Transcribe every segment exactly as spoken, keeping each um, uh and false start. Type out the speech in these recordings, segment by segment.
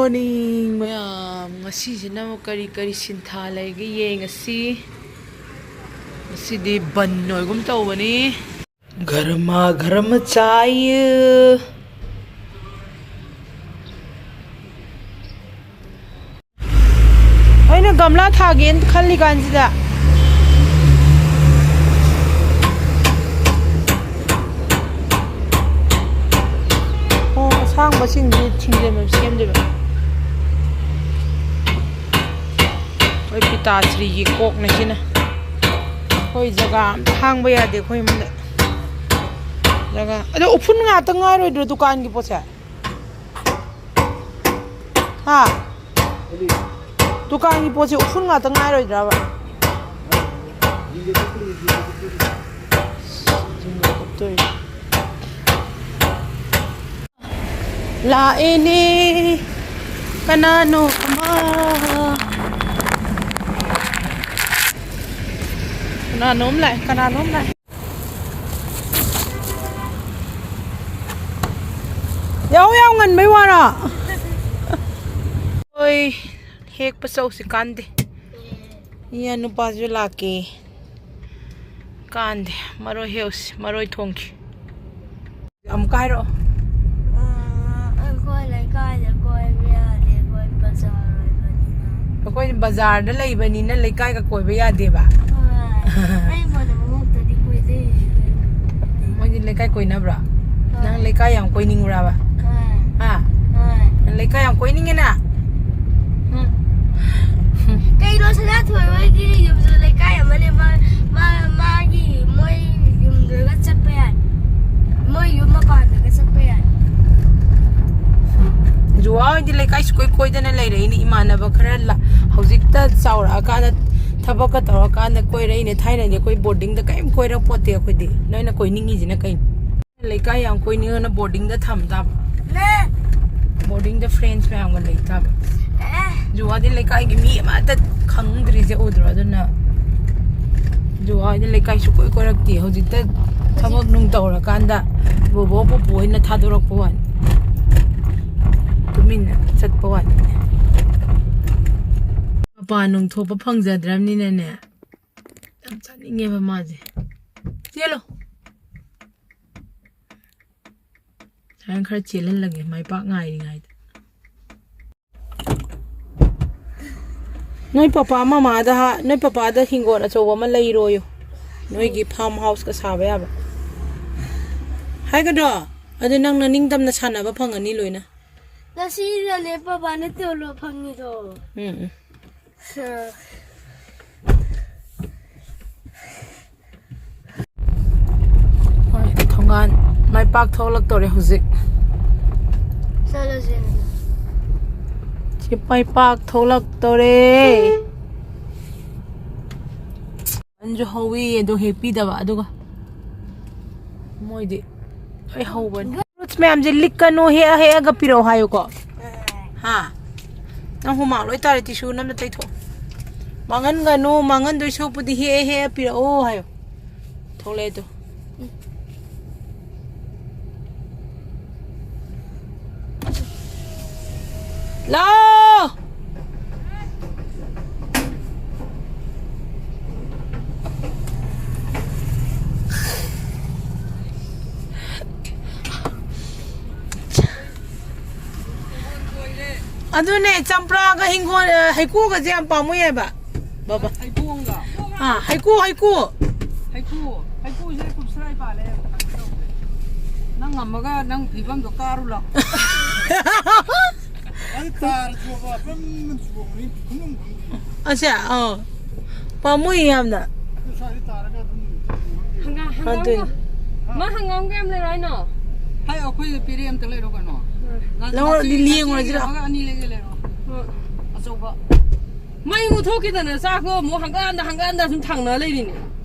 Morning ꯃꯌꯥꯝ, ꯉꯁꯤꯁꯤꯅ ꯀꯔꯤ ꯀꯔꯤ ꯁꯤꯟꯊꯥ ꯂꯩꯒꯦ ꯌꯦꯡꯉꯁꯤ꯫ ꯉꯁꯤꯗꯤ ꯕꯟ ꯑꯣꯏꯒꯨꯝ ꯇꯧꯕꯅꯤ꯫ ꯒꯔꯃꯥ ꯒꯔꯝ ꯆꯥꯏ꯫ ꯑꯩꯅ ꯒꯝꯂꯥ ꯊꯥꯒꯦꯅ ꯈꯜꯂꯤ ꯀꯥꯟꯁꯤꯗ꯫ ꯑꯣ, ꯑꯁꯥꯡꯕꯁꯤꯡꯗꯤ ꯊꯤꯡꯖꯤꯟꯕ ꯁꯦꯝꯗꯣꯏꯕ꯫ ꯑꯩꯈꯣꯏ ꯄꯤꯇꯥꯁ꯭ꯔꯤꯒꯤ ꯀꯣꯛꯅ ꯁꯤꯅ꯫ ꯑꯩꯈꯣꯏ ꯖꯒꯥ ꯑꯝꯇ ꯍꯥꯡꯕ ꯌꯥꯗꯦ ꯑꯩꯈꯣꯏ ꯏꯃꯨꯡꯗ꯫ ꯖꯒꯥ ꯑꯗꯣ ꯎꯐꯨꯟ ꯉꯥꯛꯇ ꯉꯥꯏꯔꯣꯏꯗ꯭ꯔꯣ ꯗꯨꯀꯥꯟꯒꯤ ꯄꯣꯠꯁꯦ? ꯍꯥ? ꯗꯨꯀꯥꯟꯒꯤ ꯄꯣꯠꯁꯦ ꯎꯐꯨꯟ ꯉꯥꯛꯇ ꯉꯥꯏꯔꯣꯏꯗ꯭ꯔꯕ? ꯂꯥꯛꯑꯦꯅꯦ꯫ ꯀꯅꯥꯅꯣ ꯑꯃ? ꯀꯅꯥꯅꯣꯝ ꯂꯥꯛꯑꯦ, ꯀꯅꯥꯅꯣꯝ ꯂꯥꯛꯑꯦ꯫ ꯌꯥꯍꯧ ꯌꯥꯝ ꯉꯟꯕꯩ ꯋꯥꯔꯣ? ꯍꯣꯏ, ꯍꯦꯛꯄ ꯆꯧꯁꯤ ꯀꯥꯟꯗꯦ꯫ ꯏꯌꯥ ꯅꯨꯄꯥꯁꯨ ꯂꯥꯛꯀꯦ꯫ ꯀꯥꯟꯗꯦ꯫ ꯃꯔꯣꯏ ꯍꯦꯛꯎꯁꯤ, ꯃꯔꯣꯏ ꯊꯣꯡꯈꯤ꯫ ꯑꯃꯨꯛꯀ ꯍꯥꯏꯔꯛꯑꯣ꯫ ꯑ, ꯑꯩꯈꯣꯏ ꯂꯩꯀꯥꯏꯗ ꯀꯣꯏꯕ ꯌꯥꯗꯦ, ꯑꯩꯈꯣꯏ ꯕꯖꯥꯔ ꯑꯣꯏꯕꯅꯤꯅ꯫ ꯑꯩꯈꯣꯏ ꯕꯖꯥꯔꯗ ꯂꯩꯕꯅꯤꯅ ꯂꯩꯀꯥꯏꯒ ꯀꯣꯏꯕ ꯌꯥꯗꯦꯕ꯫ ꯍꯣꯏ꯫ ꯑꯩ ꯃꯣꯏꯅ ꯃꯉꯣꯛꯇꯗꯤ ꯀꯣꯏꯗꯦ꯫ ꯃꯣꯏꯗꯤ ꯂꯩꯀꯥꯏ ꯀꯣꯏꯅꯕ꯭ꯔꯣ? ꯍꯣꯏ꯫ ꯅꯪ ꯂꯩꯀꯥꯏ ꯌꯥꯝ ꯀꯣꯏꯅꯤꯡꯕ꯭ꯔꯕ? ꯍꯣꯏ꯫ ꯍꯥ? ꯍꯣꯏ꯫ ꯅꯪ ꯂꯩꯀꯥꯏ ꯌꯥꯝ ꯀꯣꯏꯅꯤꯡꯉꯦꯅ? ꯎꯝ꯫ ꯀꯩꯅꯣ ꯁꯅꯥꯊꯣꯏ ꯍꯣꯏꯒꯤ ꯌꯨꯝꯁꯨ ꯂꯩꯀꯥꯏ ꯑꯃꯅꯦ, ꯃꯥ, ꯃꯥ, ꯃꯥꯒꯤ, ꯃꯣꯏ ꯌꯨꯝꯗꯨꯒ ꯆꯠꯄ ꯌꯥꯏ꯫ ꯃꯣꯏ ꯌꯨꯝ ꯃꯄꯥꯟꯗꯒ ꯆꯠꯄ ꯌꯥꯏ꯫ ꯖꯨꯋꯥ ꯍꯣꯏꯗꯤ ꯂꯩꯀꯥꯏ ꯁꯨꯀꯣꯏ ꯀꯣꯏꯗꯅ ꯂꯩꯔꯛꯏꯅꯤ꯫ ꯏꯃꯥꯟꯅꯕ ꯈꯔ ꯂꯥ-, ꯍꯧꯖꯤꯛꯇ ꯆꯥꯎꯔꯛꯑꯀꯥꯟꯗ, ꯊꯕꯛꯀ ꯇꯧꯔꯀꯥꯟꯗ ꯀꯣꯏꯔꯛꯏꯅꯦ꯫ ꯊꯥꯏꯅꯗꯤ ꯑꯩꯈꯣꯏ ꯕꯣꯔꯗꯤꯡꯗ ꯀꯔꯤꯝ ꯀꯣꯏꯔꯛꯄꯣꯠꯇꯦ ꯑꯩꯈꯣꯏꯗꯤ꯫ ꯅꯣꯏꯅ ꯀꯣꯏꯅꯤꯡꯉꯤꯁꯤꯅ ꯀꯩꯅꯣ? ꯂꯩꯀꯥꯏ ꯌꯥꯝ ꯀꯣꯏꯅꯤꯡꯉꯅ ꯕꯣꯔꯗꯤꯡꯗ ꯊꯝ ꯇꯥꯕ꯫ ꯅꯦ꯫ ꯕꯣꯔꯗꯤꯡꯗ ꯐ꯭ꯔꯦꯟꯁ ꯃꯌꯥꯝꯒ ꯂꯩ ꯇꯥꯕ꯫ ꯑꯦ꯫ ꯖꯨꯋꯥꯗꯤ ꯂꯩꯀꯥꯏꯒꯤ ꯃꯤ ꯑꯃꯠꯇ ꯈꯪꯗ꯭ꯔꯤꯁꯦ ꯎꯗ꯭ꯔꯣ? ꯑꯗꯨꯅ ꯖꯨꯋꯥ ꯍꯣꯏꯗꯤ ꯂꯩꯀꯥꯏ ꯁꯨꯀꯣꯏ ꯀꯣꯏꯔꯛꯇꯦ꯫ ꯍꯧꯖꯤꯛꯇ ꯊꯕꯛ ꯅꯨꯡ ꯇꯧꯔꯀꯥꯟꯗ ꯕꯣꯕꯣ ꯄꯨꯄꯨ ꯍꯣꯏꯅ ꯊꯥꯗꯣꯔꯛꯄ ꯋꯥꯅꯤ꯫ ꯇꯨꯃꯤꯟ ꯑꯩꯅ ꯆꯠꯄ ꯋꯥꯅꯤꯅꯦ꯫ ꯃꯄꯥꯟ ꯅꯨꯡ ꯊꯣꯛꯄ ꯐꯪꯖꯗ꯭ꯔꯕꯅꯤꯅꯅꯦ, ꯌꯥꯝ ꯆꯥꯅꯤꯡꯉꯦꯕ ꯃꯥꯁꯦ꯫ ꯆꯦꯜꯂꯣ꯫ ꯁꯨꯃꯥꯏꯅ ꯈꯔ ꯆꯦꯜꯍꯜꯂꯒꯦ, ꯃꯥꯏ ꯄꯥꯛ ꯉꯥꯏꯔꯤꯉꯩꯗ꯫ ꯅꯣꯏ ꯄꯄꯥ ꯃꯃꯥꯗ ꯍꯥ-, ꯅꯣꯏ ꯄꯄꯥꯗ ꯍꯤꯡꯒꯣꯜ ꯑꯆꯧꯕ ꯑꯃ ꯂꯩꯔꯣꯌꯨ, ꯅꯣꯏꯒꯤ ꯐꯥꯔꯝ ꯍꯥꯎꯁꯀ ꯁꯥꯕ ꯌꯥꯕ꯫ ꯍꯥꯏꯒꯗ꯭ꯔꯣ? ꯑꯗꯨ ꯅꯪꯅ ꯅꯤꯡꯇꯝꯅ ꯁꯥꯟꯅꯕ ꯐꯪꯉꯅꯤ ꯂꯣꯏꯅ꯫ ꯉꯁꯤꯗꯅꯦ ꯄꯄꯥꯅ ꯇꯣꯂꯣꯞ ꯐꯪꯉꯤꯗꯣ꯫ ꯎꯝ, ꯎꯝ꯫ ꯍꯣꯏ, ꯊꯣꯡꯒꯥꯟ ꯃꯥꯏ ꯄꯥꯛ ꯊꯣꯛꯂꯛꯇꯧꯔꯦ ꯍꯧꯖꯤꯛ꯫ ꯆꯠꯂꯁꯦ꯫ ꯁꯤ ꯃꯥꯏ ꯄꯥꯛ ꯊꯣꯛꯂꯛꯇꯧꯔꯦ꯫ ꯑꯟꯁꯨ ꯍꯧꯋꯤ, ꯑꯗꯣ ꯍꯦꯛꯄꯤꯗꯕ, ꯑꯗꯨꯒ ꯃꯣꯏꯗꯤ ꯂꯣꯏ ꯍꯧꯕꯅꯤ꯫ ꯐ꯭ꯔꯨꯠꯁ ꯃꯌꯥꯝꯁꯦ ꯂꯤꯛꯀꯅꯨ, ꯍꯦꯛꯑ ꯍꯦꯛꯑꯒ ꯄꯤꯔꯛꯑꯣ ꯍꯥꯏꯌꯨꯀꯣ꯫ ꯍꯥ? ꯅꯪ ꯍꯨꯃꯥꯡ ꯂꯣꯏ ꯇꯥꯔꯦ, ꯇꯤꯁꯨ ꯑꯃꯅ ꯇꯩꯊꯣꯛꯑꯣ꯫ ꯃꯥꯡꯍꯟꯒꯅꯨ, ꯃꯥꯡꯍꯟꯗꯣꯏ ꯁꯔꯨꯛꯄꯨꯗꯤ ꯍꯦꯛꯑ ꯍꯦꯛꯑ ꯄꯤꯔꯛꯑꯣ ꯍꯥꯏꯌꯣ꯫ ꯊꯣꯛꯂꯛꯑꯦ ꯇꯨ꯫ ꯂꯥꯛꯑꯣ! ꯑꯗꯨꯅꯦ, ꯆꯝꯄ꯭ꯔꯥꯒ ꯍꯤꯡꯒꯣꯜ, ꯑ, ꯍꯩꯀꯨꯒꯁꯦ ꯌꯥꯝ ꯄꯥꯝꯃꯨꯏ ꯍꯥꯏꯕ, ꯕꯕꯥ꯫ ꯍꯩꯕꯣꯡꯒ꯫ ꯑꯥ, ꯍꯩꯀꯨ, ꯍꯩꯀꯨ꯫ ꯍꯩꯀꯨ, ꯍꯩꯀꯨꯁꯦ ꯀꯨꯝꯁꯤꯔꯥꯏ ꯄꯥꯜꯂꯦ꯫ ꯅꯪ ꯉꯝꯃꯒ ꯅꯪ ꯐꯤꯕꯝꯗꯣ ꯀꯥꯔꯨ ꯂꯥꯎ꯫ ꯑꯗꯨ ꯇꯥꯔꯁꯨꯕ ꯑꯗꯨꯝ ꯆꯣꯡꯉꯤ, ꯈꯨꯅꯨꯡ ꯈꯨꯅꯨꯡ꯫ ꯑꯁꯦ, ꯑꯧ꯫ ꯄꯥꯝꯃꯨꯏ ꯌꯥꯝꯅ꯫ ꯑꯗꯨ ꯁ꯭ꯋꯥꯏꯗ ꯇꯥꯔꯒ ꯑꯗꯨꯝ ꯆꯣꯡꯉꯤ꯫ ꯍꯪꯒꯥꯝ, ꯑꯗꯨꯅꯤ꯫ ꯍꯪꯒꯥꯝꯒ-, ꯃꯥ ꯍꯪꯒꯥꯝꯒ ꯌꯥꯝ ꯂꯩꯔꯣ ꯍꯥꯏꯅꯣ? ꯍꯥꯏ, ꯑꯩꯈꯣꯏꯗ ꯄꯦꯔꯦ ꯑꯝꯇ ꯂꯩꯔꯣ ꯀꯩꯅꯣ? ꯂꯧꯔꯗꯤ ꯉꯥꯆꯤꯛ ꯂꯦꯡꯉꯨꯔꯁꯤꯔꯣ? ꯌꯥꯎꯔꯒ ꯑꯅꯤ ꯂꯩꯒꯦ ꯂꯩꯔꯣ꯫ ꯍꯣꯏ꯫ ꯑꯆꯧꯕ꯫ ꯃꯩ ꯃꯨꯠꯊꯣꯛꯈꯤꯗꯅ ꯆꯥꯛꯇꯣ ꯑꯃꯨꯛ ꯍꯪꯒꯥꯟꯗ ꯍꯪꯒꯥꯟꯗ ꯁꯨꯝ ꯊꯥꯡꯅ ꯂꯩꯔꯤꯅꯦ꯫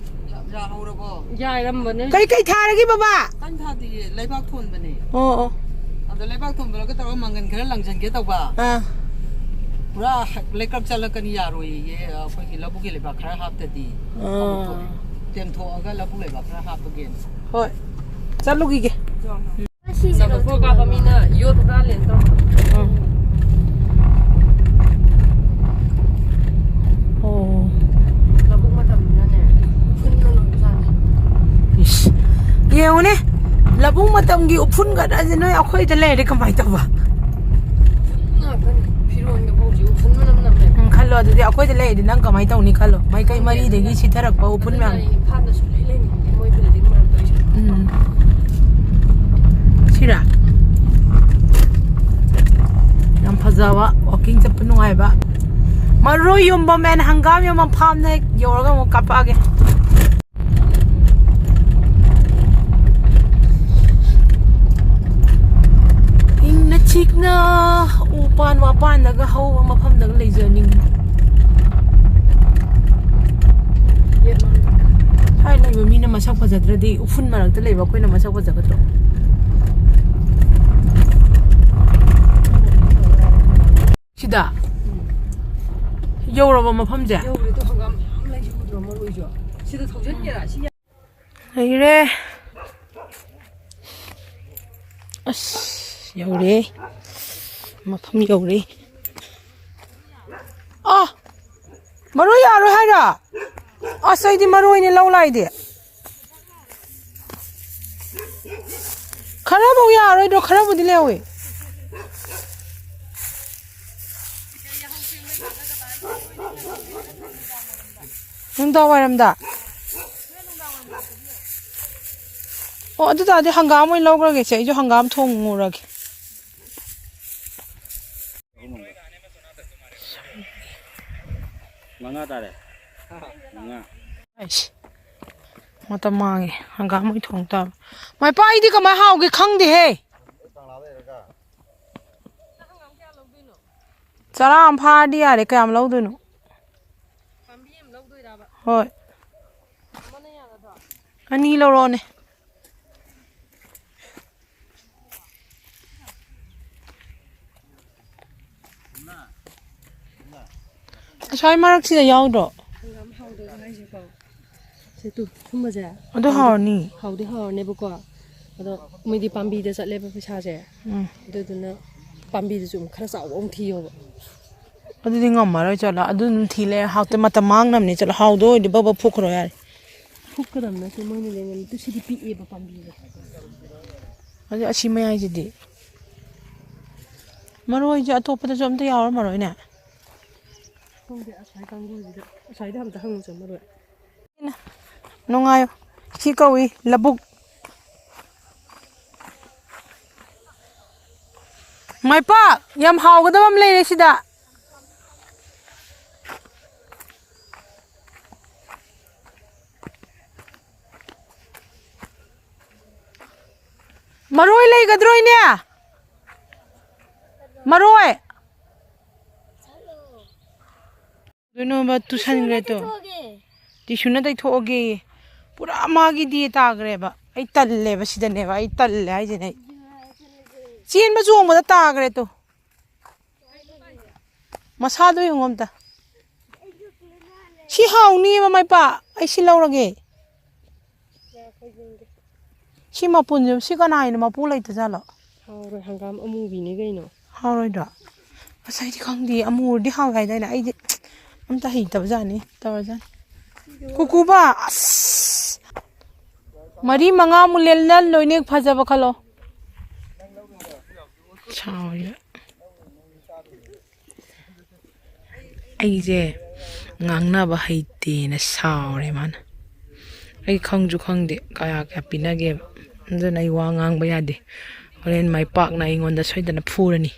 ꯌꯥ-, ꯌꯥꯍꯧꯔꯕꯣ? ꯌꯥꯏꯔꯝꯕꯅꯦ꯫ ꯀꯩ ꯀꯩ ꯊꯥꯔꯒꯦ ꯕꯕꯥ? ꯀꯩꯝ ꯊꯥꯗꯤꯌꯦ, ꯂꯩꯕꯥꯛ ꯊꯣꯟꯕꯅꯦ꯫ ꯑꯣ, ꯑꯣ꯫ ꯑꯗ ꯂꯩꯕꯥꯛ ꯊꯣꯟꯕꯗꯒ ꯇꯧꯔꯒ ꯃꯪꯒꯟ ꯈꯔ ꯂꯪꯁꯟꯒꯦ ꯇꯧꯕ꯫ ꯑꯥ꯫ ꯄꯨꯔꯥ ꯂꯩꯀ꯭ꯔꯛ ꯆꯠꯂꯛꯀꯅꯤ, ꯌꯥꯔꯣꯏꯌꯦ, ꯑꯩꯈꯣꯏꯒꯤ ꯂꯧꯕꯨꯛꯀꯤ ꯂꯩꯕꯥꯛ ꯈꯔ ꯍꯥꯞꯇꯗꯤ꯫ ꯑꯥ꯫ ꯇꯦꯝꯊꯣꯛꯑꯒ ꯂꯧꯕꯨꯛ ꯂꯩꯕꯥꯛ ꯈꯔ ꯍꯥꯞꯄꯒꯦꯅ꯫ ꯍꯣꯏ꯫ ꯆꯠꯂꯨꯈꯤꯒꯦ꯫ ꯅꯝꯕꯔ ꯐꯣꯔ ꯀꯥꯞꯄ ꯃꯤꯅ ꯌꯣꯠ ꯍꯨꯔꯥꯜꯂꯦꯅ ꯇꯧꯔꯛꯄ꯫ ꯎꯝ꯫ ꯑꯣ꯫ ꯂꯧꯕꯨꯛ ꯃꯇꯝꯅꯤꯅꯅꯦ, ꯎꯐꯨꯟꯅ ꯂꯣꯏꯕꯖꯥꯠꯅꯤ꯫ ꯏꯁ꯫ ꯌꯦꯡꯉꯨꯅꯦ, ꯂꯧꯕꯨꯛ ꯃꯇꯝꯒꯤ ꯎꯐꯨꯟ ꯈꯛꯇꯁꯦ ꯅꯣꯏ ꯑꯩꯈꯣꯏꯗ ꯂꯩꯔꯗꯤ ꯀꯃꯥꯏꯅ ꯇꯧꯕ? ꯉꯥꯛꯇꯅꯤ꯫ ꯐꯤꯔꯣꯟꯒ ꯐꯥꯎꯁꯦ ꯎꯐꯨꯟ ꯃꯅꯝ ꯅꯝꯃꯦ꯫ ꯎꯝ, ꯈꯜꯂꯣ ꯑꯗꯨꯗꯤ ꯑꯩꯈꯣꯏꯗ ꯂꯩꯔꯗꯤ ꯅꯪ ꯀꯃꯥꯏꯅ ꯇꯧꯅꯤ ꯈꯜꯂꯣ, ꯃꯥꯏꯀꯩ ꯃꯔꯤꯗꯒꯤ ꯁꯤꯊꯔꯛꯄ ꯎꯐꯨꯟ ꯑꯗꯨꯅ ꯃꯌꯥꯝ꯫ ꯑꯩ ꯏꯝꯐꯥꯜꯗ ꯁꯨꯡꯂꯩ ꯂꯩꯅꯤꯡꯗꯦ, ꯃꯣꯏ building ꯃꯔꯛꯇ ꯑꯩꯁꯨ꯫ ꯎꯝ꯫ ꯁꯤꯔꯥ? ꯌꯥꯝ ꯐꯖꯕ, walking ꯆꯠꯄ ꯅꯨꯡꯉꯥꯏꯕ꯫ ꯃꯔꯣꯏ ꯌꯣꯟꯐꯝ and ꯍꯪꯒꯥꯝ ꯌꯣꯟꯐꯝ farmꯗ ꯍꯦꯛ ꯌꯧꯔꯒ ꯑꯃꯨꯛ ꯀꯥꯞꯄꯛꯑꯒꯦ꯫ ꯏꯪꯅ ꯆꯤꯛꯅ ꯎ ꯄꯥꯟ ꯋꯥꯄꯥꯟꯗꯒ ꯍꯧꯕ ꯃꯐꯝꯗꯒ ꯂꯩꯖꯅꯤꯡꯉꯤ꯫ ꯁ꯭ꯋꯥꯏ ꯂꯩꯕ ꯃꯤꯅ ꯃꯁꯛ ꯐꯖꯗ꯭ꯔꯗꯤ ꯎꯐꯨꯟ ꯃꯔꯛꯇ ꯂꯩꯕ ꯑꯩꯈꯣꯏꯅ ꯃꯁꯛ ꯐꯖꯒꯗ꯭ꯔꯣ? ꯁꯤꯗ ꯌꯧꯔꯕ ꯃꯐꯝꯁꯦ? ꯌꯧꯔꯦ, ꯑꯗꯣ ꯍꯪꯒꯥꯝ ꯃꯌꯥꯝ ꯂꯩꯁꯤ ꯎꯗ꯭ꯔꯣ, ꯃꯔꯣꯏꯁꯨ? ꯁꯤꯗ ꯊꯧꯖꯤꯟꯒꯦꯔꯥ? ꯁꯤ ꯂꯩꯔꯦ꯫ ꯑꯁ, ꯌꯧꯔꯦ꯫ ꯃꯐꯝ ꯌꯧꯔꯦ꯫ ꯑꯥ! ꯃꯔꯣꯏ ꯌꯥꯔꯣꯏ ꯍꯥꯏꯔꯣ? ꯑꯁ, ꯑꯩꯗꯤ ꯃꯔꯣꯏꯅꯦ ꯂꯧ ꯂꯥꯛꯏꯗꯤ꯫ ꯈꯔꯐꯧ ꯌꯥꯔꯣꯏꯗ꯭ꯔꯣ? ꯈꯔꯕꯨꯗꯤ ꯂꯩꯍꯧꯋꯤ꯫ ꯅꯨꯡꯗꯥꯡ ꯋꯥꯏꯔꯝꯗ꯫ ꯑꯣ, ꯑꯗꯨ ꯇꯥꯔꯗꯤ ꯍꯪꯒꯥꯝ ꯑꯣꯏꯅ ꯂꯧꯈ꯭ꯔꯒꯦꯁꯦ, ꯑꯩꯁꯨ ꯍꯪꯒꯥꯝ ꯊꯣꯡꯉꯨꯔꯒꯦ꯫ ꯃꯉꯥ ꯇꯥꯔꯦ꯫ ꯃꯉꯥ꯫ ꯑꯩꯁ, ꯃꯇꯝ ꯃꯥꯡꯉꯦ꯫ ꯍꯪꯒꯥꯝ ꯑꯣꯏꯅ ꯊꯣꯡ ꯇꯥꯕ꯫ ꯃꯥꯏꯄꯥ, ꯑꯩꯗꯤ ꯀꯃꯥꯏꯅ ꯍꯥꯎꯒꯦ ꯈꯪꯗꯦꯍꯦ꯫ ꯆꯔꯥ ꯑꯃ ꯐꯥꯔꯗꯤ ꯌꯥꯔꯦ, ꯀꯌꯥꯝ ꯂꯧꯗꯣꯏꯅꯣ? ꯍꯣꯏ꯫ ꯑꯅꯤ ꯂꯧꯔꯛꯑꯣꯅꯦ꯫ ꯑꯁ꯭ꯋꯥꯏ ꯃꯔꯛꯁꯤꯗ ꯌꯥꯎꯗ꯭ꯔꯣ? ꯍꯪꯒꯥꯝ ꯍꯥꯎꯗꯣꯏꯔꯣ ꯍꯥꯏꯁꯦꯀꯣ? ꯁꯦ ꯇꯨ, ꯊꯨꯝꯕꯁꯦ꯫ ꯑꯗꯨ ꯍꯥꯎꯔꯅꯤ꯫ ꯍꯥꯎꯗꯤ ꯍꯥꯎꯔꯅꯦꯕꯀꯣ꯫ ꯑꯗꯣ ꯃꯣꯏꯗꯤ ꯄꯥꯝꯕꯤꯗ ꯆꯠꯂꯦꯕ ꯄꯩꯁꯥꯁꯦ꯫ ꯎꯝ꯫ ꯑꯗꯨꯗꯨꯅ ꯄꯥꯝꯕꯤꯗꯨꯁꯨ ꯑꯃꯨꯛ ꯈꯔ ꯆꯥꯎꯕ ꯑꯃꯨꯛ ꯊꯤꯌꯣꯕ꯫ ꯑꯗꯨꯗꯤ ꯉꯝꯃꯔꯣꯏ꯫ ꯆꯠꯂꯣ, ꯑꯗꯨ ꯑꯗꯨꯝ ꯊꯤ ꯂꯩꯔꯦ꯫ ꯍꯥꯎꯇꯦ, ꯃꯇꯝ ꯃꯥꯡꯅꯕꯅꯦ꯫ ꯆꯠꯂꯣ, ꯍꯥꯎꯗꯣ ꯑꯣꯏꯔꯗꯤ ꯕꯕ ꯐꯨꯛꯈ꯭ꯔꯣ ꯌꯥꯔꯦ꯫ ꯐꯨꯛꯀꯗꯕ ꯅꯠꯇꯦ, ꯃꯣꯏꯅ ꯂꯦꯡꯉꯝꯃꯤ꯫ ꯇꯨ ꯁꯤꯗꯤ ꯄꯤꯛꯑꯦꯕ ꯄꯥꯝꯕꯤꯁꯦ꯫ ꯑꯗꯨ ꯑꯁꯤ ꯃꯌꯥꯏꯁꯤꯗꯤ꯫ ꯃꯔꯣꯏꯁꯦ ꯑꯇꯣꯞꯄꯗꯁꯨ ꯑꯝꯇ ꯌꯥꯎꯔꯝꯃꯔꯣꯏꯅꯦ꯫ ꯈꯪꯗꯦ, ꯑꯁ꯭ꯋꯥꯏ ꯀꯥꯡꯕꯨꯁꯤꯗ, ꯑꯁ꯭ꯋꯥꯏꯗ ꯑꯝꯇ ꯍꯪꯉꯨ ꯆꯪꯉꯔꯣꯏ꯫ ꯅꯨꯡꯉꯥꯏꯌꯨ꯫ ꯁꯤ ꯀꯧꯏ ꯂꯧꯕꯨꯛ꯫ ꯃꯥꯏꯄꯥꯛ, ꯌꯥꯝ ꯍꯥꯎꯒꯗꯕ ꯑꯃ ꯂꯩꯔꯦ ꯁꯤꯗ꯫ ꯃꯔꯣꯏ ꯂꯩꯒꯗ꯭ꯔꯣ, ꯏꯅꯦ? ꯃꯔꯣꯏ꯫ ꯀꯩꯅꯣꯕ, ꯇꯨꯁꯟꯈ꯭ꯔꯦ ꯇꯣ꯫ ꯇꯤꯁꯨꯅ ꯇꯩꯊꯣꯛꯑꯒꯦ꯫ ꯄꯨꯔꯥ ꯃꯥꯒꯤꯗꯤ ꯇꯥꯈ꯭ꯔꯦꯕ꯫ ꯑꯩ ꯇꯜꯂꯦꯕ, ꯁꯤꯗꯅꯦꯕ꯫ ꯑꯩ ꯇꯜꯂꯦ ꯍꯥꯏꯁꯤꯅꯦ ꯑꯩ꯫ ꯆꯦꯟꯕ ꯆꯣꯡꯕꯗ ꯇꯥꯈ꯭ꯔꯦ ꯇꯣ꯫ ꯃꯁꯥꯗꯣ ꯌꯦꯡꯉꯣ ꯑꯝꯇ꯫ ꯁꯤ ꯍꯥꯎꯅꯤꯌꯦ, ꯃꯃꯥ ꯏꯄꯥ꯫ ꯑꯩ ꯁꯤ ꯂꯧꯔꯒꯦ꯫ ꯁꯤ ꯃꯄꯨꯟꯁꯦ, ꯁꯤ ꯀꯅꯥ ꯍꯥꯏꯅꯣ? ꯃꯄꯨ ꯂꯩꯇꯖꯥꯠꯂꯣ? ꯍꯥꯎꯔꯣꯏ, ꯍꯪꯒꯥꯝ ꯑꯃꯨꯕꯤꯅꯦ ꯀꯩꯅꯣ꯫ ꯍꯥꯎꯔꯣꯏꯗ꯭ꯔꯣ? ꯑꯁ, ꯑꯩꯗꯤ ꯈꯪꯗꯦ꯫ ꯑꯃꯨꯔꯗꯤ ꯍꯥꯎꯋꯦ ꯍꯥꯏꯗꯥꯏꯅꯦ? ꯑꯩꯗꯤ ꯑꯝꯇ ꯍꯩꯇꯕ ꯖꯥꯠꯅꯤ, ꯇꯧꯔꯖꯥꯠꯅꯤ꯫ ꯀꯨꯀꯨꯕ, ꯑꯁ! ꯃꯔꯤ ꯃꯉꯥꯃꯨꯛ ꯂꯦꯜꯂ ꯂꯣꯏꯅ ꯐꯖꯕ ꯈꯜꯂꯣ꯫ ꯁꯥꯎꯔꯤꯕ꯫ ꯑꯩꯁꯦ ꯉꯥꯡꯅꯕ ꯍꯩꯇꯦꯅ ꯁꯥꯎꯔꯦ ꯃꯥꯅ꯫ ꯑꯩ ꯈꯪꯁꯨ ꯈꯪꯗꯦ ꯀꯌꯥ ꯀꯌꯥ ꯄꯤꯅꯒꯦꯕ꯫ ꯑꯗꯨꯅ ꯑꯩ ꯋꯥ ꯉꯥꯡꯕ ꯌꯥꯗꯦ꯫ ꯍꯣꯔꯦꯟ ꯃꯥꯏ ꯄꯥꯛꯅ ꯑꯩꯉꯣꯟꯗ ꯁꯣꯏꯗꯅ ꯐꯨꯔꯅꯤ꯫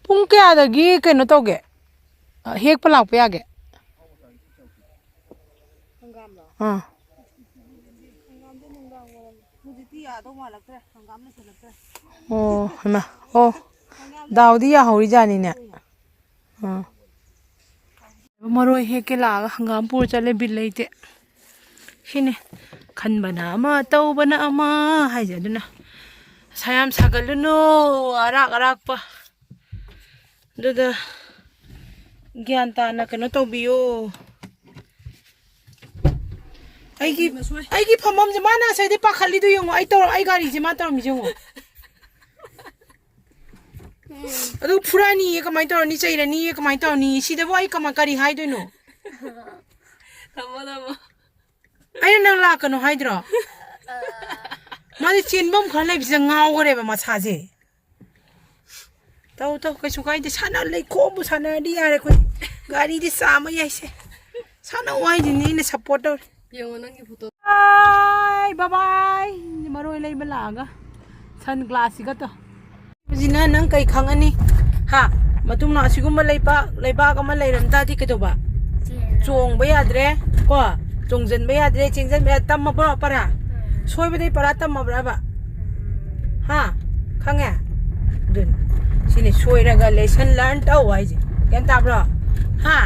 ꯄꯨꯡ ꯀꯌꯥꯗꯒꯤ ꯀꯩꯅꯣ ꯇꯧꯒꯦ? ꯑ, ꯍꯦꯛꯄ ꯂꯥꯛꯄ ꯌꯥꯒꯦ? ꯍꯪꯒꯥꯝꯂꯣ? ꯑꯥ꯫ ꯍꯪꯒꯥꯝꯗꯤ ꯅꯨꯡꯗꯥꯡ ꯋꯥꯏꯔꯝ꯫ ꯍꯧꯖꯤꯛꯇꯤ ꯌꯥꯗꯧ ꯃꯥꯜꯂꯛꯇ꯭ꯔꯦ꯫ ꯍꯪꯒꯥꯝ ꯂꯩꯁꯜꯂꯛꯇ꯭ꯔꯦ꯫ ꯑꯣ, ꯍꯩꯃꯥ꯫ ꯑꯣ, ꯗꯥꯎꯗꯤ ꯌꯥꯍꯧꯔꯤꯖꯥꯠꯅꯤꯅꯦ꯫ ꯑꯥ꯫ ꯃꯔꯣꯏ ꯍꯦꯛꯀꯦ ꯂꯥꯛꯑꯒ ꯍꯪꯒꯥꯝ ꯄꯨꯔ ꯆꯠꯂꯦ, ꯕꯤꯠ ꯂꯩꯇꯦ꯫ ꯁꯤꯅꯤ, ꯈꯟꯕꯅ ꯑꯃ, ꯇꯧꯕꯅ ꯑꯃ ꯍꯥꯏꯁꯦ꯫ ꯑꯗꯨꯅ ꯁꯥ ꯌꯥꯝ ꯁꯥꯒꯠꯂꯨꯅꯨ, ꯑꯔꯥꯛ ꯑꯔꯥꯛꯄ꯫ ꯑꯗꯨꯗ ꯒ꯭ꯌꯥꯟ ꯇꯥꯅ ꯀꯩꯅꯣ ꯇꯧꯕꯤꯌꯨ꯫ ꯑꯩꯒꯤ, ꯑꯩꯒꯤ ꯐꯝꯐꯝꯁꯦ ꯃꯥꯅ ꯉꯁꯥꯏꯗꯩ ꯄꯥꯈꯠꯂꯤꯗꯣ ꯌꯦꯡꯉꯣ꯫ ꯑꯩ ꯇꯧꯔ-, ꯑꯩ ꯒꯥꯔꯤꯁꯦ ꯃꯥ ꯇꯧꯔꯝꯃꯤꯁꯦ ꯌꯦꯡꯉꯣ꯫ ꯑꯗꯨ ꯐꯨꯔꯛꯑꯅꯤꯌꯦ, ꯀꯃꯥꯏꯅ ꯇꯧꯔꯅꯤ? ꯆꯩꯔꯅꯤꯌꯦ, ꯀꯃꯥꯏꯅ ꯇꯧꯔꯅꯤ? ꯁꯤꯗꯕꯨ ꯑꯩ ꯀꯃꯥꯏ, ꯀꯔꯤ ꯍꯥꯏꯗꯣꯏꯅꯣ? ꯊꯝꯃꯣ, ꯊꯝꯃꯣ꯫ ꯑꯩꯅ ꯅꯪ ꯂꯥꯛꯀꯅꯣ ꯍꯥꯏꯗ꯭ꯔꯣ? ꯃꯥꯗꯤ ꯆꯦꯟꯐꯝ ꯈꯔ ꯂꯩꯕꯁꯤꯗ ꯉꯥꯎꯈꯔꯦꯕ ꯃꯁꯥꯁꯦ꯫ ꯇꯧ, ꯇꯧ, ꯀꯩꯁꯨ ꯀꯥꯏꯗꯦ꯫ ꯁꯥꯟꯅ ꯂꯩꯈꯣꯝꯕꯨ ꯁꯥꯟꯅꯔꯗꯤ ꯌꯥꯔꯦ ꯑꯩꯈꯣꯏ꯫ ꯒꯥꯔꯤꯗꯤ ꯆꯥꯝꯃ ꯌꯥꯏꯁꯦ꯫ ꯁꯥꯟꯅꯧ ꯍꯥꯏꯁꯤꯅꯤ, ꯑꯩꯅ ꯁꯞꯄꯣꯔꯠ ꯇꯧꯔꯦ꯫ ꯌꯦꯡꯉꯣ ꯅꯪꯒꯤ ꯐꯣꯇꯣ꯫ ꯕꯥꯏ, ꯕꯥꯏ, ꯕꯥꯏ꯫ ꯃꯔꯣꯏ ꯂꯩꯕ ꯂꯥꯛꯑꯒ ꯁꯟ ꯒ꯭ꯂꯥꯁꯁꯤꯒ ꯇꯧ꯫ ꯍꯧꯖꯤꯛꯅ ꯅꯪ ꯀꯩ ꯈꯪꯉꯅꯤ? ꯍꯥ? ꯃꯇꯨꯡꯅ ꯑꯁꯤꯒꯨꯝꯕ ꯂꯩꯄꯥꯛ, ꯂꯩꯕꯥꯛ ꯑꯃ ꯂꯩꯔꯝ ꯇꯥꯔꯗꯤ ꯀꯩꯗꯧꯕ? ꯆꯣꯡꯕ ꯌꯥꯗ꯭ꯔꯦ, ꯀꯣ? ꯆꯣꯡꯖꯟꯕ ꯌꯥꯗ꯭ꯔꯦ, ꯆꯦꯟꯖꯟꯕ ꯌꯥꯗ꯭ꯔꯦ꯫ ꯇꯝꯃꯕ꯭ꯔꯣ ꯄꯔꯥ? ꯁꯣꯏꯕꯗꯩ ꯄꯔꯥ ꯇꯝꯃꯕ꯭ꯔꯕ? ꯍꯥ? ꯈꯪꯉꯦ? ꯑꯗꯨꯅꯤ꯫ ꯁꯤꯅꯤ ꯁꯣꯏꯔꯒ lesson learn ꯇꯧ ꯍꯥꯏꯁꯦ꯫ ꯒ꯭ꯌꯥꯟ ꯇꯥꯕ꯭ꯔꯣ? ꯍꯥ?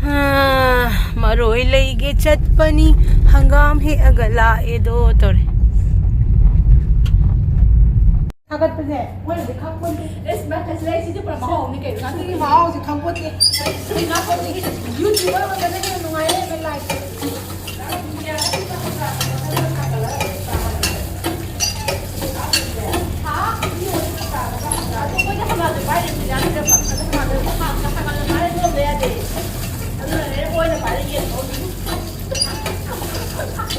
ꯍꯥ, ꯃꯔꯣꯏ ꯂꯩꯒꯦ ꯆꯠꯄꯅꯤ, ꯍꯪꯒꯥꯝ ꯍꯦꯛꯑꯒ ꯂꯥꯛꯑꯦꯗꯣ ꯇꯧꯔꯦ꯫ ꯊꯥꯒꯠꯄꯁꯦ ꯃꯣꯏꯅꯗꯤ ꯈꯪꯄꯣꯟꯇꯦ꯫ ꯑꯦꯁ, ꯃꯥ ꯀꯩꯁꯨ ꯂꯩ, ꯁꯤꯗꯤ ꯄꯨꯔꯥ ꯃꯍꯥꯎ ꯑꯃꯅꯤ ꯀꯩꯅꯣ꯫ ꯁꯤꯒꯤ ꯃꯍꯥꯎꯁꯦ ꯈꯪꯄꯣꯟꯇꯦ꯫ ꯁꯤꯗꯤ ꯉꯥꯄꯣꯟꯇꯦ꯫ YouTuber ꯑꯣꯏꯕꯅ ꯍꯦꯟꯅ ꯅꯨꯡꯉꯥꯏꯔꯦ ꯂꯥꯏꯐꯁꯦ꯫ ꯑꯗꯨ ꯃꯣꯏꯅ ꯍꯪꯉꯛꯑꯁꯨ ꯄꯥꯏꯔꯦ, ꯁꯤꯗ ꯍꯥꯏꯔꯒ ꯑꯗꯨꯝ ꯍꯪꯉꯛꯑꯁꯨ ꯍꯥꯡꯅ ꯍꯥꯡꯍꯜꯂ ꯃꯥꯅ ꯌꯣꯟꯕ ꯌꯥꯗꯦ꯫ ꯑꯗꯨꯅꯅꯦ ꯃꯣꯏꯅ ꯄꯥꯏꯔ ꯌꯦꯟ ꯊꯣꯛꯑꯝꯃꯤꯅꯤ꯫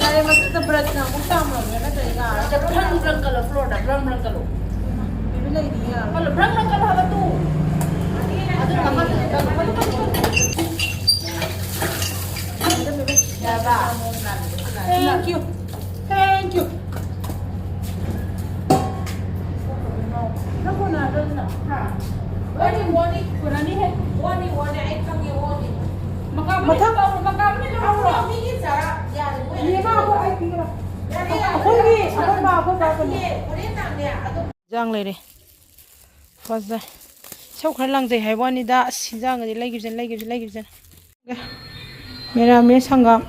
ꯌꯥꯔꯦ, ꯃꯊꯛꯇ ꯕ꯭ꯔꯁꯅ ꯑꯃꯨꯛ ꯆꯥꯝꯃꯒ ꯅꯠꯇ꯭ꯔꯗꯤ ꯌꯥꯔꯣꯏ꯫ ꯕ꯭ꯔꯪ ꯕ꯭ꯔꯪ ꯀꯜꯂꯣ, floorꯗ ꯕ꯭ꯔꯪ ꯕ꯭ꯔꯪ ꯀꯜꯂꯣ꯫ ꯕꯦꯕꯤ ꯂꯩꯔꯤꯌꯦ꯫ ꯀꯜꯂꯣ, ꯕ꯭ꯔꯪ ꯕ꯭ꯔꯪ ꯀꯜꯂꯣ ꯍꯥꯏꯕ ꯇꯨ꯫ ꯑꯗꯨꯅ ꯃꯈꯥꯗ ꯀꯜꯂꯣ, ꯀꯜꯂꯣ, ꯀꯜꯂꯣ, ꯀꯜꯂꯣ꯫ ꯌꯥꯔꯕ? Thank you. Thank you. ꯅꯪ ꯀꯣꯟꯅ ꯍꯥꯏꯔꯛꯑꯣ ꯑꯗꯨꯅ꯫ ꯍꯥ? ꯋꯥꯅꯤ, ꯋꯥꯅꯤ, ꯀꯣꯟꯅꯅꯤꯍꯦ꯫ ꯋꯥꯅꯤ, ꯋꯥꯅꯤ, ꯑꯩ ꯈꯪꯉꯦ, ꯋꯥꯅꯤ꯫ ꯃꯀꯥ ꯑꯃ ꯃꯊꯪ ꯂꯧꯔꯣ, ꯃꯀꯥ ꯑꯃ ꯂꯧꯔꯣ꯫ ꯃꯤꯒꯤ ꯆꯥꯔꯥ ꯌꯥꯔꯦ, ꯃꯣꯏ ꯌꯦꯡꯉꯣ, ꯑꯩꯈꯣꯏ, ꯑꯩ ꯄꯤꯒꯦ ꯂꯥꯎ꯫ ꯌꯥꯔꯦ, ꯌꯥꯔꯦ, ꯑꯩꯈꯣꯏꯒꯤ, ꯑꯩꯈꯣꯏ ꯃꯥ, ꯑꯩꯈꯣꯏ ꯕꯥ ꯀꯩꯅꯣ꯫ ꯅꯠꯇꯤꯌꯦ, ꯍꯣꯔꯦꯟ ꯅꯥꯡꯅꯦ, ꯑꯗꯨꯝ ꯏꯟꯖꯥꯡ ꯂꯩꯔꯦ꯫ ꯐꯖ-, ꯏꯁꯧ ꯈꯔ ꯂꯥꯡꯖꯩ ꯍꯥꯏꯕ ꯋꯥꯅꯤꯗ꯫ ꯑꯁ, ꯏꯟꯖꯥꯡꯒꯗꯤ ꯂꯩꯈꯤꯕꯁꯤꯅ, ꯂꯩꯈꯤꯕꯁꯤꯅ, ꯂꯩꯈꯤꯕꯁꯤꯅ꯫ ꯃꯦꯔꯥꯃꯦꯁ ꯍꯪꯒꯥꯝ꯫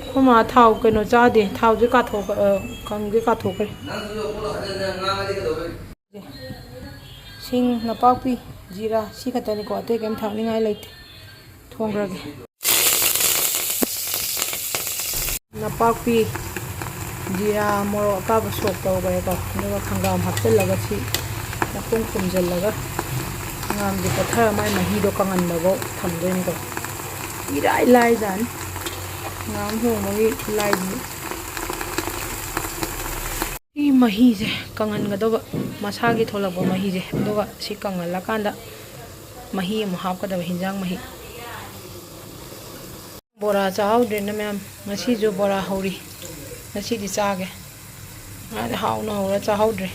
ꯑꯩꯈꯣꯏ ꯃꯥ ꯊꯥꯎ ꯀꯩꯅꯣ ꯆꯥꯗꯦ, ꯊꯥꯎꯁꯦ ꯀꯥꯊꯣꯛ-, ꯑ, ꯀꯪꯗꯤ ꯀꯥꯊꯣꯛꯈ꯭ꯔꯦ꯫ ꯁꯤꯡ, ꯅꯄꯥꯛꯄꯤ, ꯖꯤꯔꯥ, ꯁꯤ ꯈꯛꯇꯅꯤꯀꯣ, ꯑꯇꯩ ꯀꯩꯝ ꯊꯥꯛꯅꯤꯡꯉꯥꯏ ꯂꯩꯇꯦ꯫ ꯊꯣꯡꯈ꯭ꯔꯒꯦ꯫ ꯅꯄꯥꯛꯄꯤ, ꯖꯤꯔꯥ, ꯃꯣꯔꯣꯛ ꯑꯀꯥꯕ ꯁꯣꯛ ꯇꯧꯈ꯭ꯔꯦꯀꯣ, ꯑꯗꯨꯒ ꯍꯪꯒꯥꯝ ꯍꯥꯞꯆꯤꯜꯂꯒ ꯁꯤ ꯃꯈꯨꯝ ꯈꯨꯝꯖꯤꯜꯂꯒ ꯍꯪꯒꯥꯝꯁꯦ ꯄꯠꯊꯔ ꯃꯥꯏ ꯃꯍꯤꯗꯣ ꯀꯪꯍꯟꯕꯐꯧ ꯊꯝꯗꯣꯏꯅꯤꯀꯣ꯫ ꯏꯔꯥꯏ ꯂꯥꯏꯖꯥꯠꯅꯤ ꯍꯪꯒꯥꯝ ꯊꯣꯡꯕꯒꯤ ꯈꯨꯂꯥꯏꯗꯤ꯫ ꯁꯤ ꯃꯍꯤꯁꯦ ꯀꯪꯍꯟꯒꯗꯧꯕ, ꯃꯁꯥꯒꯤ ꯊꯣꯛꯂꯛꯄ ꯃꯍꯤꯁꯦ, ꯑꯗꯨꯒ ꯁꯤ ꯀꯪꯍꯜꯂꯀꯥꯟꯗ ꯃꯍꯤ ꯑꯃꯨꯛ ꯍꯥꯞꯀꯗꯕ, ꯍꯤꯟꯖꯥꯡ ꯃꯍꯤ꯫ ꯕꯣꯔꯥ ꯆꯥꯍꯧꯗ꯭ꯔꯦꯅ ꯃꯌꯥꯝ, ꯉꯁꯤꯁꯨ ꯕꯣꯔꯥ ꯍꯧꯔꯤ, ꯉꯁꯤꯗꯤ ꯆꯥꯒꯦ꯫ ꯉꯔꯥꯡꯗꯤ ꯍꯥꯎꯅ ꯍꯧꯔ ꯆꯥꯍꯧꯗ꯭ꯔꯦ꯫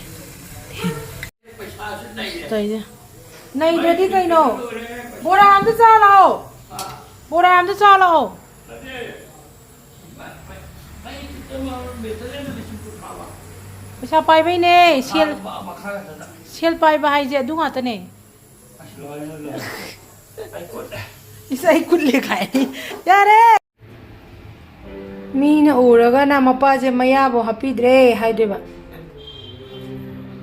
ꯇꯧꯔꯤꯁꯦ꯫ ꯅꯩꯗ꯭ꯔꯗꯤ ꯀꯩꯅꯣ? ꯕꯣꯔꯥ ꯑꯝꯇ ꯆꯥ ꯂꯥꯛꯑꯣ꯫ ꯕꯣꯔꯥ ꯑꯝꯇ ꯆꯥ ꯂꯥꯛꯑꯣ꯫ ꯄꯩꯁꯥ ꯄꯥꯏꯕꯩꯅꯦ꯫ ꯁꯦꯜ, ꯁꯦꯜ ꯄꯥꯏꯕ ꯍꯥꯏꯁꯦ ꯑꯗꯨ ꯉꯥꯛꯇꯅꯦ꯫ ꯏꯁ, ꯑꯩ ꯀꯨꯠꯂꯦ ꯀꯥꯏ꯫ ꯌꯥꯔꯦ꯫ ꯃꯤꯅ ꯎꯔꯒꯅ ꯃꯄꯥꯁꯦ ꯃꯌꯥꯕꯨ ꯍꯥꯞꯄꯤꯗ꯭ꯔꯦ ꯍꯥꯏꯗꯣꯏꯕ꯫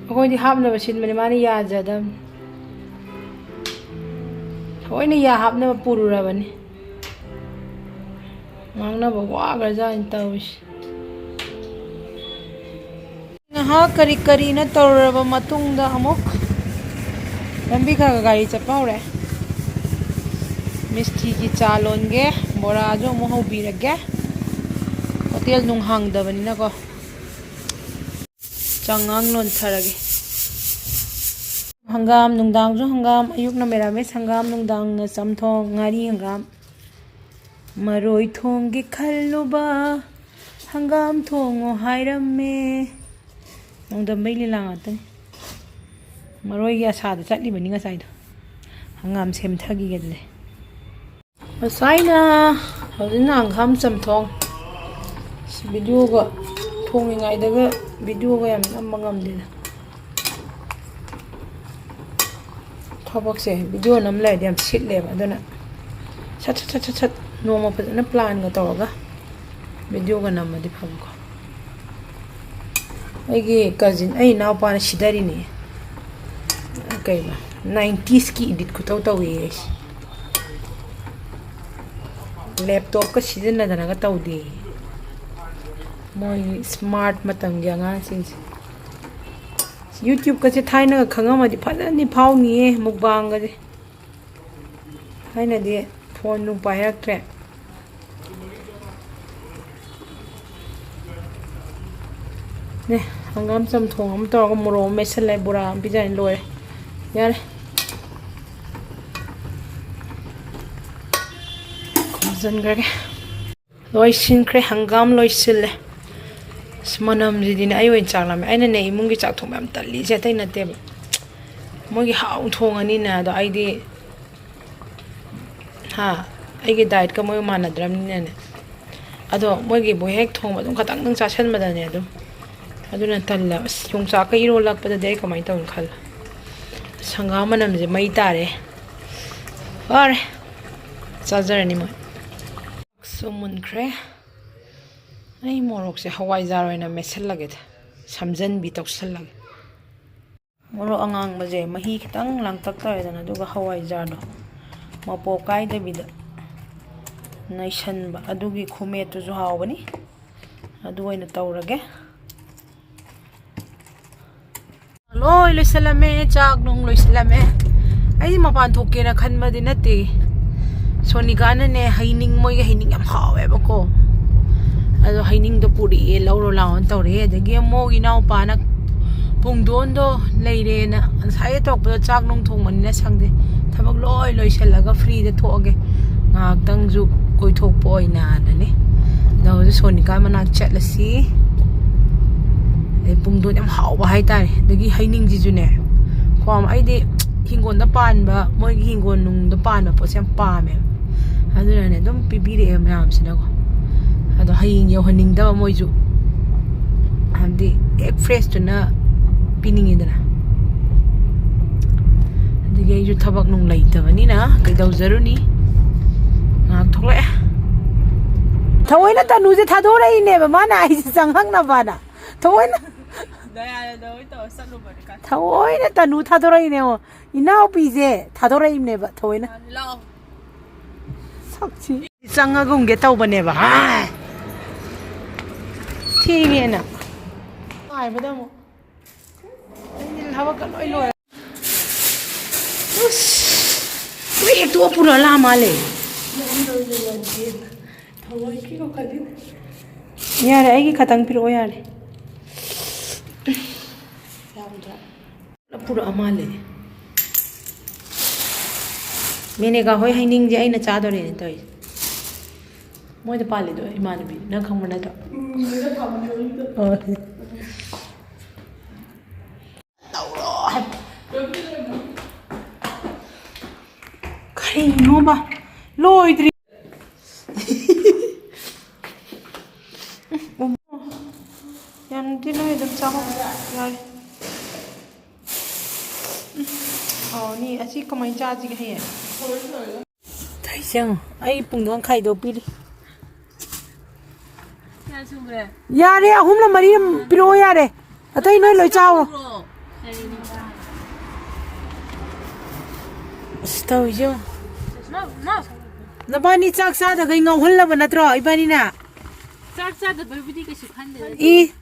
ꯑꯩꯈꯣꯏꯗꯤ ꯍꯥꯞꯅꯕ ꯁꯤꯟꯕꯅꯦ, ꯃꯥꯅ ꯌꯥꯖꯗꯕꯅꯤ꯫ ꯊꯑꯣꯏꯅ ꯌꯥ ꯍꯥꯞꯅꯕ ꯄꯨꯔꯨꯔꯕꯅꯤ꯫ ꯉꯥꯡꯅꯕ ꯋꯥꯈ꯭ꯔꯖꯥꯠꯅꯤ ꯇꯧꯔꯤꯁꯦ꯫ ꯉꯥꯏꯍꯥꯛ ꯀꯔꯤ ꯀꯔꯤꯅꯣ ꯇꯧꯔꯨꯔꯕ ꯃꯇꯨꯡꯗ ꯑꯃꯨꯛ ꯂꯝꯕꯤ ꯈꯔ ꯈꯔ ꯒꯥꯔꯤ ꯆꯠꯄ ꯍꯧꯔꯦ꯫ ꯃꯤꯁꯇꯤꯒꯤ ꯆꯥ ꯂꯣꯟꯒꯦ, ꯕꯣꯔꯥꯁꯨ ꯑꯃꯨꯛ ꯍꯧꯕꯤꯔꯒꯦ꯫ ꯍꯣꯇꯦꯜ ꯅꯨꯡ ꯍꯥꯡꯗꯕꯅꯤꯅꯀꯣ꯫ ꯆꯉꯥꯡ ꯂꯣꯟꯊꯔꯒꯦ꯫ ꯍꯪꯒꯥꯝ, ꯅꯨꯡꯗꯥꯡꯁꯨ ꯍꯪꯒꯥꯝ, ꯑꯌꯨꯛꯅ ꯃꯦꯔꯥꯃꯦꯁ ꯍꯪꯒꯥꯝ, ꯅꯨꯡꯗꯥꯡꯅ ꯆꯝꯊꯣꯡ, ꯉꯥꯔꯤ ꯍꯪꯒꯥꯝ꯫ ꯃꯔꯣꯏ ꯊꯣꯡꯒꯦ ꯈꯜꯂꯨꯕ, ꯍꯪꯒꯥꯝ ꯊꯣꯡꯉꯣ ꯍꯥꯏꯔꯝꯃꯦ꯫ ꯅꯣꯡꯗꯝꯕꯩ ꯂꯤꯂꯥ ꯉꯥꯛꯇꯅꯤ꯫ ꯃꯔꯣꯏꯒꯤ ꯑꯁꯥꯗ ꯆꯠꯂꯤꯕꯅꯤ ꯉꯁꯥꯏꯗꯣ꯫ ꯍꯪꯒꯥꯝ ꯁꯦꯝꯊꯈꯤꯒꯦ ꯑꯗꯨꯗꯤ꯫ ꯉꯁꯥꯏꯅ, ꯍꯧꯖꯤꯛꯅ ꯍꯪꯒꯥꯝ ꯆꯝꯊꯣꯡ꯫ ꯑꯁ, ꯚꯤꯗꯤꯑꯣꯒ ꯊꯣꯡꯉꯤꯉꯩꯗꯒ ꯚꯤꯗꯤꯑꯣꯒ ꯌꯥꯝ ꯅꯝꯕ ꯉꯝꯗꯦꯗ꯫ ꯊꯕꯛꯁꯦ ꯚꯤꯗꯤꯑꯣ ꯅꯝ ꯂꯩꯔꯗꯤ ꯌꯥꯝ ꯁꯤꯠꯂꯦꯕ꯫ ꯑꯗꯨꯅ ꯁꯠ ꯁꯠ ꯁꯠ ꯁꯠ ꯁꯠ ꯅꯣꯡꯃ ꯐꯖꯅ ꯄ꯭ꯂꯥꯟꯒ ꯇꯧꯔꯒ ꯚꯤꯗꯤꯑꯣꯒ ꯅꯝꯃꯗꯤ ꯐꯕꯀꯣ꯫ ꯑꯩꯒꯤ ꯀꯖꯤꯟ, ꯑꯩ ꯏꯅꯥꯎꯄꯥꯅ ꯁꯤꯗꯔꯤꯅꯦ꯫ ꯀꯩꯅꯣ, ꯅꯥꯏꯟꯇꯤꯁꯀꯤ ꯏꯗꯤꯠ ꯈꯨꯇꯧ ꯇꯧꯏꯌꯦ ꯑꯩꯁꯦ꯫ ꯂꯦꯞꯇꯣꯞꯀ ꯁꯤꯖꯤꯟꯅꯗꯅꯒ ꯇꯧꯗꯦ꯫ ꯃꯣꯏ ꯁ꯭ꯃꯥꯔꯠ ꯃꯇꯝꯒꯤ ꯑꯉꯥꯡꯁꯤꯡꯁꯦ꯫ ꯌꯨꯇ꯭ꯌꯨꯕꯀꯁꯦ ꯊꯥꯏꯅꯒ ꯈꯪꯉꯝꯃꯗꯤ ꯐꯖꯅꯗꯤ ꯐꯥꯎꯅꯤꯌꯦ, ꯃꯨꯛꯕꯥꯡꯒꯁꯦ꯫ ꯊꯥꯏꯅꯗꯤ ꯐꯣꯟ ꯅꯨꯡ ꯄꯥꯏꯔꯛꯇ꯭ꯔꯦ꯫ ꯅꯦ, ꯍꯪꯒꯥꯝ ꯆꯝꯊꯣꯡ ꯑꯃ ꯇꯧꯔꯒ ꯃꯣꯔꯣꯛ ꯑꯃ ꯃꯦꯠꯁꯜꯂꯦ, ꯕꯣꯔꯥ ꯑꯃ ꯄꯤꯖꯔꯦ, ꯂꯣꯏꯔꯦ꯫ ꯌꯥꯔꯦ꯫ ꯈꯨꯝꯖꯤꯟꯈ꯭ꯔꯒꯦ꯫ ꯂꯣꯏꯁꯤꯟꯈ꯭ꯔꯦ, ꯍꯪꯒꯥꯝ ꯂꯣꯏꯁꯤꯜꯂꯦ꯫ ꯑꯁ, ꯃꯅꯝꯁꯤꯗꯤꯅꯦ, ꯑꯩ ꯑꯣꯏꯅ ꯆꯥꯛ ꯂꯥꯝꯃꯦ꯫ ꯑꯩꯅꯅꯦ, ꯏꯃꯨꯡꯒꯤ ꯆꯥꯛ ꯊꯣꯡꯕ ꯌꯥꯝ ꯇꯜꯂꯤꯁꯦ ꯑꯇꯩ ꯅꯠꯇꯦꯕ꯫ ꯃꯣꯏꯒꯤ ꯍꯥꯎꯅ ꯊꯣꯡꯉꯅꯤꯅ, ꯑꯗꯣ ꯑꯩꯗꯤ, ꯍꯥ, ꯑꯩꯒꯤ ꯗꯥꯏꯠꯀ ꯃꯣꯏꯒ ꯃꯥꯟꯅꯗ꯭ꯔꯕꯅꯤꯅꯅꯦ꯫ ꯑꯗꯣ ꯃꯣꯏꯒꯤꯕꯨ ꯍꯦꯛ ꯊꯣꯡꯕ ꯑꯗꯨꯝ ꯈꯇꯪꯗꯪ ꯆꯥꯁꯤꯟꯕꯗꯅꯦ ꯑꯗꯨꯝ꯫ ꯑꯗꯨꯅ ꯇꯜꯂꯦꯕ꯫ ꯑꯁ, ꯌꯣꯡꯆꯥꯛꯀ ꯏꯔꯣꯜꯂꯛꯄꯗꯗꯤ ꯑꯩ ꯀꯃꯥꯏꯅ ꯇꯧꯅꯤ ꯈꯜꯂꯦ꯫ ꯑꯁ, ꯍꯪꯒꯥꯝ ꯃꯅꯝꯁꯦ ꯃꯩ ꯇꯥꯔꯦ꯫ ꯐꯔꯦ, ꯆꯥꯖꯔꯅꯤ ꯃꯣꯏ꯫ ꯆꯥꯛꯁꯨ ꯃꯨꯟꯈ꯭ꯔꯦ꯫ ꯑꯩ ꯃꯣꯔꯣꯛꯁꯦ ꯍꯋꯥꯏꯖꯥꯔ ꯑꯣꯏꯅ ꯃꯦꯠꯁꯤꯜꯂꯒꯦꯗ, ꯁꯝꯖꯟꯕꯤ ꯇꯧꯁꯜꯂꯒꯦ꯫ ꯃꯣꯔꯣꯛ ꯑꯉꯥꯡꯕꯁꯦ ꯃꯍꯤ ꯈꯤꯇꯪ ꯂꯥꯡꯇꯛ ꯇꯧꯔꯦꯗꯅ, ꯑꯗꯨꯒ ꯍꯋꯥꯏꯖꯥꯔꯗꯣ ꯃꯄꯣꯞ ꯀꯥꯏꯗꯕꯤꯗ ꯅꯩꯁꯟꯕ, ꯑꯗꯨꯒꯤ ꯈꯨꯃꯦꯠꯇꯨꯁꯨ ꯍꯥꯎꯕꯅꯤ꯫ ꯑꯗꯨ ꯑꯣꯏꯅ ꯇꯧꯔꯒꯦ꯫ ꯂꯣꯏ ꯂꯣꯏꯁꯤꯜꯂꯝꯃꯦ, ꯆꯥꯛ ꯅꯨꯡ ꯂꯣꯏꯁꯤꯜꯂꯝꯃꯦ꯫ ꯑꯩꯗꯤ ꯃꯄꯥꯟ ꯊꯣꯛꯀꯦꯅ ꯈꯟꯕꯗꯤ ꯅꯠꯇꯦ꯫ ꯁꯣꯅꯤꯀꯥꯅꯅꯦ, ꯍꯩꯅꯤꯡ, ꯃꯣꯏꯒꯤ ꯍꯩꯅꯤꯡ ꯌꯥꯝ ꯍꯥꯎꯋꯦꯕꯀꯣ꯫ ꯑꯗꯣ ꯍꯩꯅꯤꯡꯗꯣ ꯄꯨꯔꯛꯑꯦ, ꯂꯧꯔꯣ ꯂꯥꯛꯑꯣꯅ ꯇꯧꯔꯛꯑꯦ꯫ ꯑꯗꯒꯤ ꯑꯃꯨꯛ ꯏꯅꯥꯎꯄꯥꯅ ꯄꯨꯡꯗꯣꯟꯗꯣ ꯂꯩꯔꯦꯅ, ꯉꯁꯥꯏ ꯇꯧꯔꯛꯄꯗ ꯆꯥꯛ ꯅꯨꯡ ꯊꯣꯡꯕꯅꯤꯅ ꯁꯪꯗꯦ꯫ ꯊꯕꯛ ꯂꯣꯏ ꯂꯣꯏꯁꯤꯜꯂꯒ ꯐ꯭ꯔꯤꯗ ꯊꯣꯛꯑꯒꯦ꯫ ꯉꯥꯏꯍꯥꯛꯇꯪꯁꯨ ꯀꯣꯏꯊꯣꯛꯄ ꯑꯣꯏꯅꯅꯅꯦ꯫ ꯑꯗꯣ ꯍꯧꯖꯤꯛ ꯁꯣꯅꯤꯀꯥ ꯃꯅꯥꯛ ꯆꯠꯂꯁꯤ꯫ ꯑꯗꯩ ꯄꯨꯡꯗꯣꯟ ꯌꯥꯝ ꯍꯥꯎꯕ ꯍꯥꯏꯇꯥꯔꯦ꯫ ꯑꯗꯒꯤ ꯍꯩꯅꯤꯡꯁꯤꯁꯨꯅꯦ, ꯀꯣ, ꯑꯩꯗꯤ ꯍꯤꯡꯒꯣꯜꯗ ꯄꯥꯟꯕ, ꯃꯣꯏꯒꯤ ꯍꯤꯡꯒꯣꯜ ꯅꯨꯡꯗ ꯄꯥꯟꯕ ꯄꯣꯠꯁꯦ ꯌꯥꯝ ꯄꯥꯝꯃꯦꯕ꯫ ꯑꯗꯨꯅꯅꯦ ꯑꯗꯨꯝ ꯄꯤꯕꯤꯔꯛꯑꯦ ꯃꯌꯥꯝꯁꯤꯅꯀꯣ꯫ ꯑꯗꯣ ꯍꯌꯦꯡ ꯌꯧꯍꯟꯅꯤꯡꯗꯕ ꯃꯣꯏꯁꯨ, ꯍꯥꯏꯕꯗꯤ ꯍꯦꯛ ꯐ꯭ꯔꯦꯁꯇꯨꯅ ꯄꯤꯅꯤꯡꯉꯤꯗꯅ꯫ ꯑꯗꯒꯤ ꯑꯩꯁꯨ ꯊꯕꯛ ꯅꯨꯡ ꯂꯩꯇꯕꯅꯤꯅ ꯀꯩꯗꯧꯖꯔꯨꯅꯤ? ꯉꯥꯏꯍꯥꯛ ꯊꯣꯛꯂꯛꯑꯦ꯫ ꯊꯑꯣꯏꯅ ꯇꯅꯨꯁꯦ ꯊꯥꯗꯣꯔꯛꯏꯅꯦꯕ, ꯃꯥꯅ ꯑꯩꯁꯦ ꯆꯪꯉꯛꯅꯕꯅ꯫ ꯊꯑꯣꯏꯅ, ꯊꯑꯣꯏꯅ ꯇꯅꯨ ꯊꯥꯗꯣꯔꯛꯏꯅꯦ, ꯌꯦꯡꯉꯣ꯫ ꯏꯅꯥꯎꯄꯤꯁꯦ ꯊꯥꯗꯣꯔꯛꯏꯅꯦꯕ ꯊꯑꯣꯏꯅ꯫ ꯁꯛꯁꯤ꯫ ꯆꯪꯉꯒꯨꯝꯒꯦ ꯇꯧꯕꯅꯦꯕ꯫ ꯍꯥꯏ꯫ ꯊꯦꯡꯉꯦꯅ꯫ ꯉꯥꯏꯕꯗ ꯑꯃꯨꯛ꯫ ꯑꯩꯗꯤ ꯊꯕꯛꯀ ꯂꯣꯏ ꯂꯣꯏꯔꯦ꯫ ꯎꯁ, ꯂꯣꯏ ꯍꯦꯛꯇꯣꯛꯑ ꯄꯨꯔꯛꯑ ꯂꯥꯛ ꯃꯥꯜꯂꯦ꯫ ꯌꯥꯔꯦ, ꯑꯩꯒꯤ ꯈꯇꯪ ꯄꯤꯔꯛꯑꯣ ꯌꯥꯔꯦ꯫ ꯄꯨꯔꯛꯑ ꯃꯥꯜꯂꯦ꯫ ꯃꯦꯅꯦꯒꯥ ꯍꯣꯏ ꯍꯩꯅꯤꯡꯁꯦ ꯑꯩꯅ ꯆꯥꯗꯣꯔꯦꯅꯦ ꯇꯧꯔꯤꯁꯦ꯫ ꯃꯣꯏꯗ ꯄꯥꯜꯂꯤꯗꯣ ꯏꯃꯥꯟꯅꯕꯤ, ꯅꯪ ꯈꯪꯕ ꯅꯠꯇ꯭ꯔꯣ? ꯍꯣꯏ꯫ ꯇꯧꯔꯣ ꯍꯥꯏꯕ꯫ ꯀꯔꯤꯅꯣꯕ? ꯂꯣꯏꯗ꯭ꯔꯤ꯫ ꯌꯥꯝꯗꯤ ꯂꯣꯏ ꯑꯗꯨꯝ ꯆꯥꯍꯧ ꯌꯥꯔꯦ꯫ ꯍꯥꯎꯅꯤ꯫ ꯑꯁꯤ ꯀꯃꯥꯏꯅ ꯆꯥꯁꯤꯒꯦ ꯍꯌꯦꯡ? ꯇꯥꯏꯁꯦ ꯌꯦꯡꯉꯣ, ꯑꯩ ꯄꯨꯡꯗꯣꯟ ꯈꯥꯏꯗꯣꯛꯄꯤꯔꯤ꯫ ꯀꯌꯥ ꯁꯨꯈ꯭ꯔꯦ? ꯌꯥꯔꯦ, ꯑꯍꯨꯝꯂ ꯃꯔꯤ ꯄꯤꯔꯛꯑꯣ ꯌꯥꯔꯦ꯫ ꯑꯇꯩ ꯅꯣꯏ ꯂꯣꯏ ꯆꯥꯎꯔꯣ꯫ ꯄꯤꯔꯛꯑꯣ꯫ ꯑꯁ, ꯇꯧꯔꯤꯁꯦ ꯌꯦꯡꯉꯣ꯫ ꯃꯥ, ꯃꯥ꯫ ꯅꯕꯥꯅꯤ ꯆꯥꯛ ꯆꯥꯗꯈꯩ ꯉꯥꯎꯍꯜꯂꯕ ꯅꯠꯇ꯭ꯔꯣ ꯏꯕꯥꯅꯤꯅ? ꯆꯥꯛ ꯆꯥꯗꯕꯩꯕꯨꯗꯤ ꯀꯩꯁꯨ ꯈꯟꯗꯦꯗ꯫ ꯏ꯫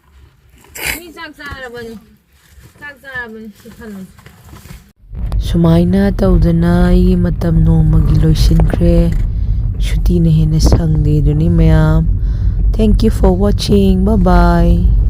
ꯃꯤ ꯆꯥꯛ ꯆꯥꯔꯕꯅꯤ꯫ ꯆꯥꯛ ꯆꯥꯔꯕꯅꯤ, ꯁꯤ ꯈꯜꯂꯣ꯫ ꯁꯨꯃꯥꯏꯅ ꯇꯧꯗꯅ ꯑꯩꯒꯤ ꯃꯇꯝ ꯅꯣꯡꯃꯒꯤ ꯂꯣꯏꯁꯤꯟꯈ꯭ꯔꯦ꯫ ꯁꯨꯇꯤꯅ ꯍꯦꯟꯅ ꯁꯪꯗꯦꯗꯨꯅꯤ ꯃꯌꯥꯝ꯫ Thank you for watching. Bye bye.